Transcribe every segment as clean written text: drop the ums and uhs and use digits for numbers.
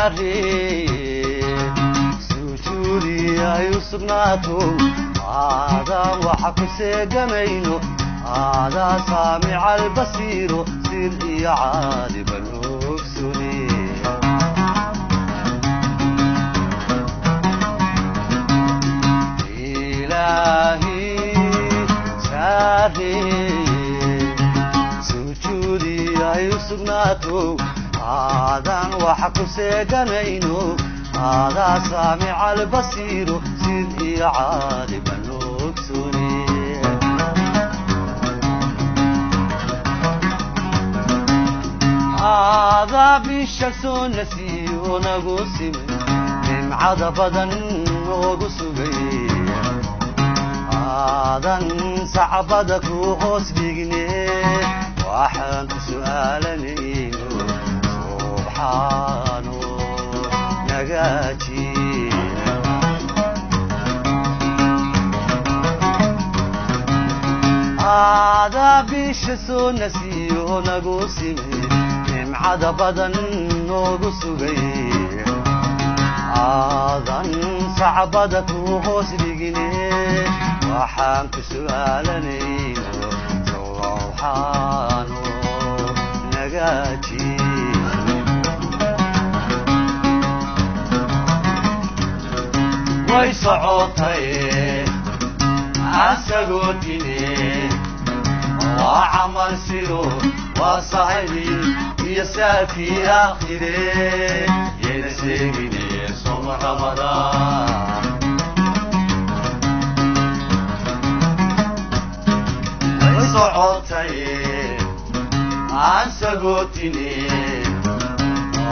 Saaree sujuudi ay u sugnaato, aadaan waxa ku seegamayno, aadaa saamica albasiiro, sir iyo caadiba noogsune. Ilaahi saaree sujuudi ay u sugnaato, aadaan waxa ku seeganayno, aadaa saamica albasiiro, sir iyo caadiba noogsune. Aadaa bisha soo nasiiyo nagu simay, nimcada badan noogu sugay, aadan sacbada ku hoos dhigne, waxaan ku su'aalanayno subxaano nagaaji. Aadaa bisha soo nasiiyo nagu simay, nimcada badan noogu sugay, aadan sacbada ku hoos dhigine, waxaan ku su'aalanayno subxaano nagaaji. Way socotay asagoo tine, waa camal sido, waa saxibi iyo saakii aakhire, yayna sheegine soma Ramadaan. Way socotay asagoo tine,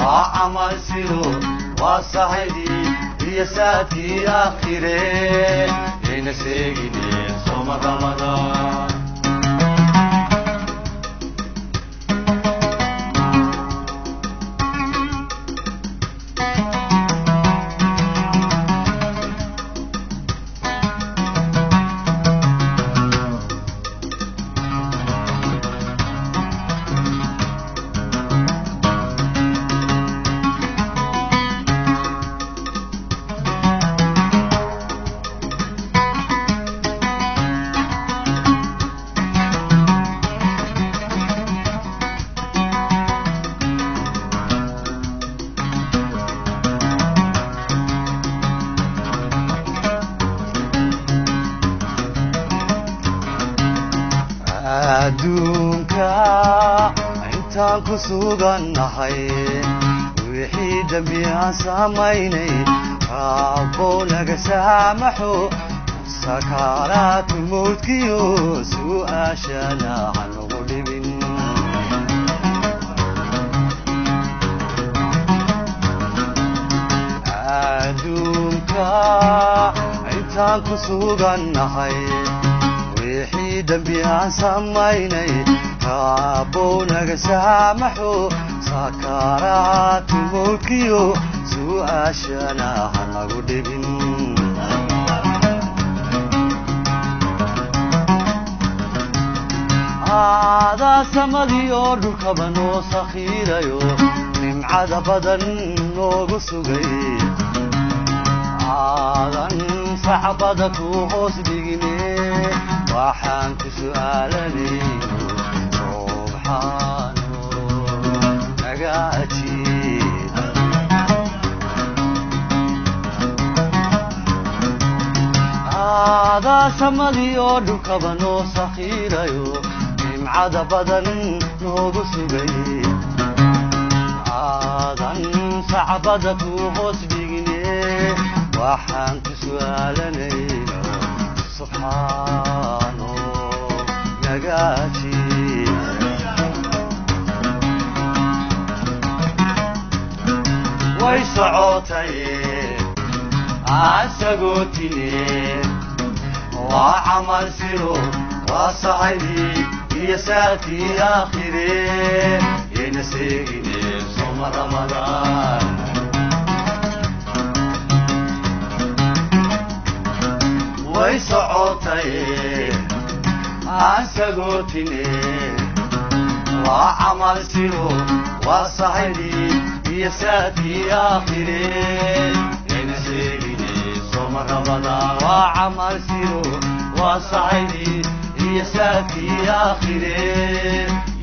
waa camal sido, waa saxibi iyo saakii aakhire, yayna sheegine soma Ramadaan. Adduunka intaan ku sugannahay, wixii dembi aan samaynay Rabbow naga saamaxo, sakaaraatu mawdkiyo su'aashana hanagu dhibin. Adduunka intaan ku sugannahay, wixii dembi aan samaynay Rabbow naga saamaxo, sakaaraatu mawdkiyo su'aashana hanagu dhibin. Aadaa samadii oo dhulkaba noo sakhiirayo, nimcada badan noogu sugay, aadan sacbada ku hoos dhigine, waxaan ku su'aalanayno subxaano naga ajiib. Aadaa samadii oo dhulkaba noo sakhiirayo, nimcada badan noogu sugay, aadan sacbada ku hoos dhigine, waxaan ku su'aalanayno subxaano naga ajiib. Way socotay asagoo tine, waa camal siro, waa saxibi iyo saakii aakhire, yayna seegine soma Ramadaan. Way socotay asagoo tine, waa camal siro, waa saxibi Iyo saadkii aakhire yayna seegine. Sooma Ramadaan waa camal siro, waa sahaydi iyo saadkii aakhire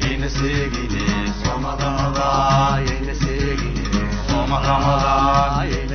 yayna seegine. Sooma Ramadaan yayna seegine. Sooma Ramadaan yayna